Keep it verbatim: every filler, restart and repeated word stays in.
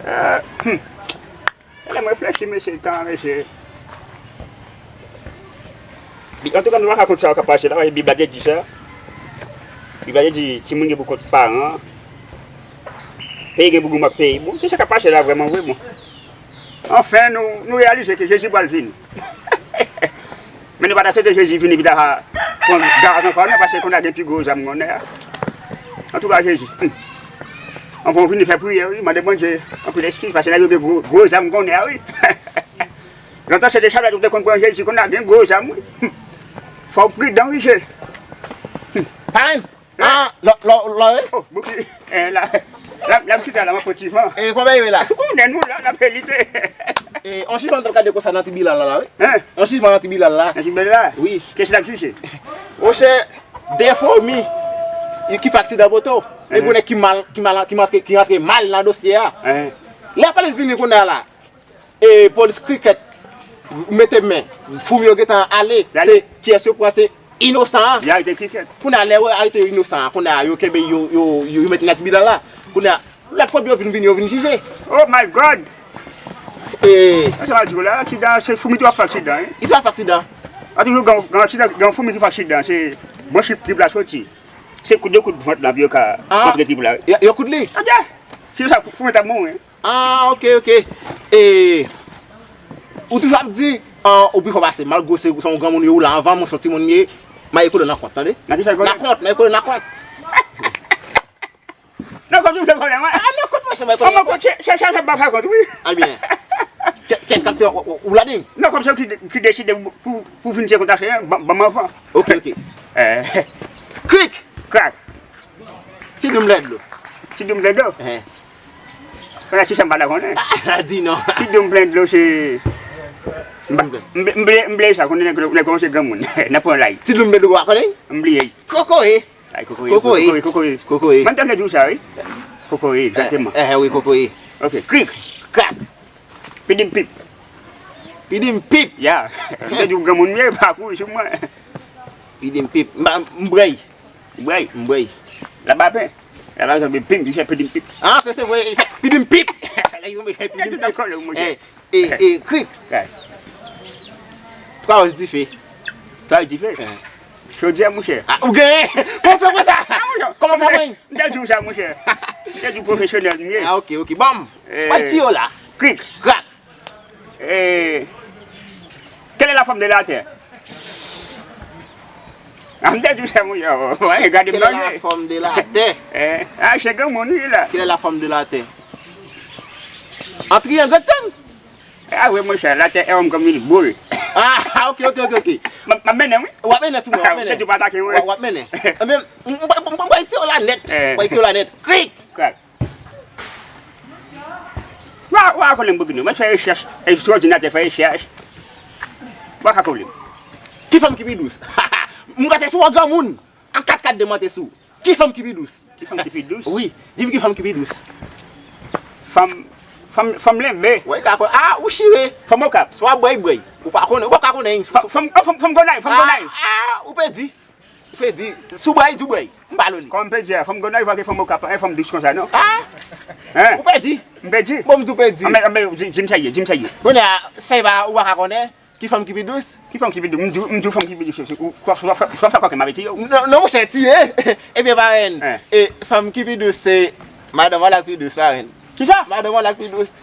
Lè m reflechi, mesye, tan, mesye. Bi-, antouka, nou pa ka konn sa k ap pase la, paske Bib la te di sa. Bib la te di, timoun gen pou kont paran. Peyi gen pou goumen ak peyi. Bon, se sa k ap pase la vrèman vre, bon. Anfen, nou, nou reyalize ke Jezi pral vini. Men nou pa ta swete Jezi vini epi ta pran gaz ankò non, paske kounye a gen pi gwo zam kounye a. Antouka, Jezi, hmm. Anfen, w vini fè priyè, wi, mande Bondye anpil eskiz, paske nèg yo gen gwo, gwo zam kounye a, wi. Lontan se te chalèt ou te konn pran Jezi, kounye a gen gwo zam, wi. Fò w pridan, wi, je. Parenn! Ah, lò, lò, lò, wi. Oh, Bouki, eh, la, la, la, m chita la, m ap pran ti van. E kòman ye la? Ou konnen nou la, n ap elite. E, on jijman m t ap gade konsa nan ti Bilal la, la, wi. Hein? On jijman nan ti Bilal la. Nan ti Bilal la? Wi. Kiyès l ap jije? Monchè, de fomi ki fè aksidan moto. E gon nèg ki mal, ki mal, ki rantre, ki rantre mal nan dosye a. Hein? Lè polis vini kounye a la, e polis Krikèt mete men, foumi yo gentan ale, se kiyès yo pran, se inosan an. Y arete Krikèt. Kounye a lè yo arete inosan an, kounye a yo kenbe yo, yo, yo, yo mete nan ti Bilal la. Kounye a lòt fomi yo vin, vin, yo vin jije. Oh my God! E sa m ap di w la, aksidan, se foumi tou ap fè aksidan, wi. Li tou ap fè aksidan. A toujou gen, gen aksidan, gen foumi ki fè aksidan, se branch trip la soti. Se kout, de kout vant nan pye yo ka kontre trip la, wi. Yo, yo kout li? Tande! Se sa, foumi t ap mouri. Ah, ok, ok. E, ou toujou ap di, ah, ou pi fò pase m, malgre se, se yon granmoun ye, ou la anvan mwen, se yon timoun m ye, maye kole nan kont, tande? Nan ki sa, kole? Nan kont, maye kole nan kont. Nan kont ou vle kole mwen? Ah, nan kont, monchè, maye kole nan kont. Kòman kont, se, se, se, se pa fè kont, wi. Ebyen, kè-, kès k ap te, ou, ou, ou ladann? Non, kòm se ou ki, ki deside pou, pou, pou vin se konta se, ban, ban m anvan. Ok, ok. Eh. Krik! Krak! Ti doum lè dlo. Ti doum lè dlo? Ehe. Konnen ti sa m pa ta konnen. Di non. Ti doum plen dlo se. Ti doum plen. M, m, m bliye, m bliye sa, konnen nèg, nèg kòmanse granmoun. Nan pran lay. Ti doum lè dlo w pa konnen? M bliye. Kokoye. Ay, kokoye, kokoye, kokoye, kokoye. Kokoye. Mwen te vle di w sa, wi. Kokoye, egzakteman. Eh, eh, wi, kokoye. Ok, krik. Krak. Pidim pip. Pidim pip. Ya. M te di w granmoun m ye, pa kouri sou mwen. Pidim pip. M pa, m brèy. Brèy. M brèy. Labapen. Labapen, pim, li fè pidim pip. Ah, se, se vre, li fè pidim pip. Li fè pidim pip. Eh, e, e, krik. Krak. Twa wòch dife. Twa wòch dife? Eh. Chodyè, monchè. Ah, ou genyen! Kòman w fè konsa? Ah, monchè. Kòman w fè konsa? M te di w sa, monchè. M te di w pwofesyonèl m ye. Ah, ok, ok. Bon. Eh. Pral tire w la. Krik. Krak. Eh, quelle est la forme de la Terre? Ah, m te di w sa, monchè. Wè, gade m nan je. Quelle est la forme de la Terre? Eh, ah, se granmoun wi la. Quelle est la forme de la Terre? En triangle rectangle? Ah wi, monchè, la Terre est ronde comme une boule. Ah, ok, ok, ok, ok. M ap, m ap mennen, wi. W ap mennen sou mwen, w ap mennen. Ou te di w pa atake mwen. W ap, w ap mennen. Ebyen, m, m, m, m pral tire w la nèt. Eh. M pral tire w la nèt. Krik! Krak. Wa, wa konnen m boukinou. Mwen fè rechèch, e sou òdinatè fè rechèch. Wa ka konnen m. Ki fanm ki pi dous? M gate sou an granmoun. An kat kat de mante sou. Ki fanm ki pi dous? Ki fanm ki pi dous? Wi, di m ki fanm ki pi dous. Fanm, fanm, fanm lenbe. Wè, ka konnen. Ah, ou chire. Fanm Okap. Swa bwèy bwèy. Ou pa konnen, ou pa ka konnen. Fanm, fanm, oh, fanm, fanm Gonayiv, fanm Gonayiv. Ah, ah, ou pèdi. Ou pèdi. Si w bwèy, di w bwèy. M pa loli. Kòman m pèdi a? Fanm Gonayiv ak fanm Okap, en fanm dous konsa, non? Ah! Hein? Ou pèdi. M pèdi? Bon, m di w pèdi. Ah, men, men, di, di m sa ye, di m sa ye. Kounye a, sa e pa, ou pa ka konnen. Ki fanm ki pi dous? Ki fanm ki pi dous? M di w, m di w fanm ki pi dous, se ou, swa, swa, swa, swa fè kòkè m ap tiye w. Non, non, monchè, tiye. Ebyen, parenn, eh, fanm ki pi dous, se madanm an la ki pi dous, parenn. Kisa? Madanm an la ki pi dous.